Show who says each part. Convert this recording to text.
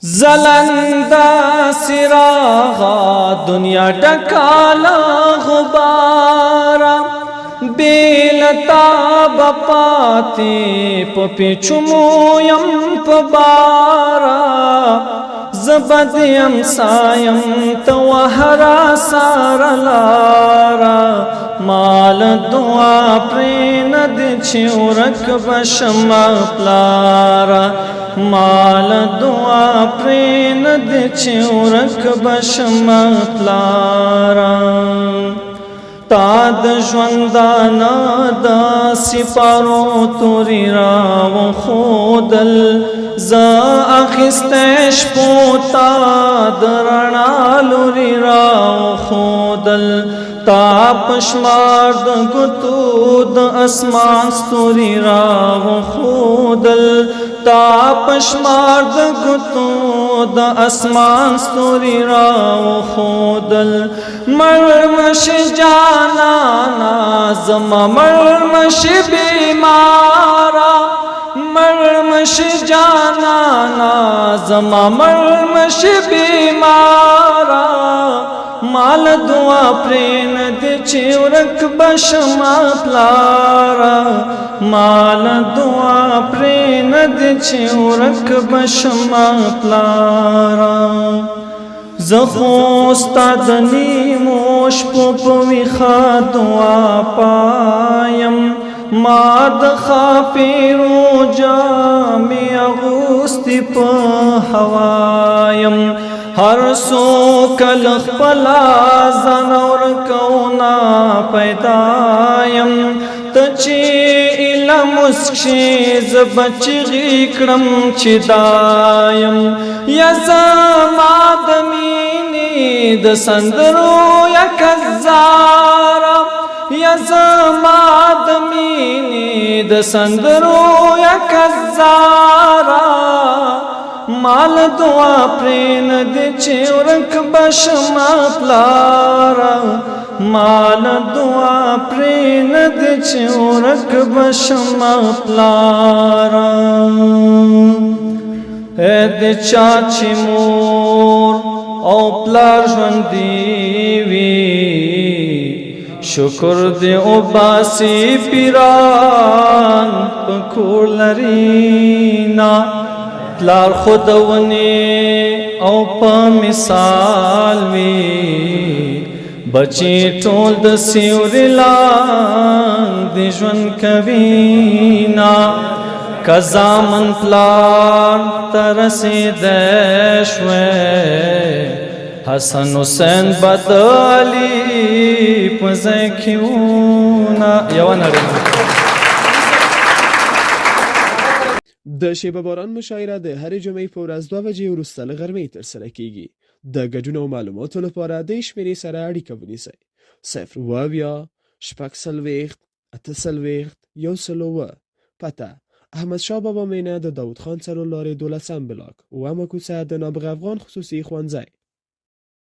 Speaker 1: ځلنده څراغه دنیا ډکه له غباره، بې له تا به پاتې په پیچومو یم په باره. زه به دې امسا یم، ته وهه راسره لاره. مال دعا پرې نه دې چې ورک به شمه پلاره، مال دعا پرې نه دې چې ورک به شمه پلاره. تا د ژوندانه د سپارو توري را خودل، زه اخیسته شپو تا د رڼا لوري را خودل. تا پشمار د ګوتو د اسمان ستوري را خودل، تا پشمار د ګوتو د اسمان ستوري را خودل. مړ مش جانانا زما، مړ مش بیمارا، مړ مش جانانا زما، مړ مش بیمارا. مال دعا پرې نه دې چې ورک بشما پلارا، مال دعا پرې نه دې چې ورک بشما پلارا. زه خو ستا د نیمو شپو په ویښه دعا پایم، ما د ښاپېرو جامې اغوستې په هوایم. هر څوک له خپله ځانه ورکونا پیدا یم، ته چې ایله مسک شې زه به چیغې کړم چې دایم. یا زما د مینې د سندرو یا کزاره، یا زما د مینې د سندرو یا کزاره. مال دعا پرې نه دې چې ورک بشما پلاره، مال دعا پرې نه دې چې ورک بشما پلاره. د چا چې مور او پلار ژوندي وي، شکر دې وباسي، پیران په کور لري نا. پلار خو د ونې او په مثال وي، بچي ټول د سیوري لاندې ژوند کوي نا. که زامن پلار ته رسېدی شوی، حسن حسین به د علي په ځای کې وو. یوه نړۍ.
Speaker 2: د شیبه باران مشاعره د هرې جمعې په ورځ 2 بجې وروسته له غرمې ترسره کیږي. د ګډون او معلوماتو لپاره دې شمېرې سره اړیکه ونیسئ: 077 46 48 107. پته: احمدشاه بابا مېنه، د داود خان څلور لارې، 12 بلاک، اوومه کوڅه، د نابغه افغان خصوصي ښوونځی.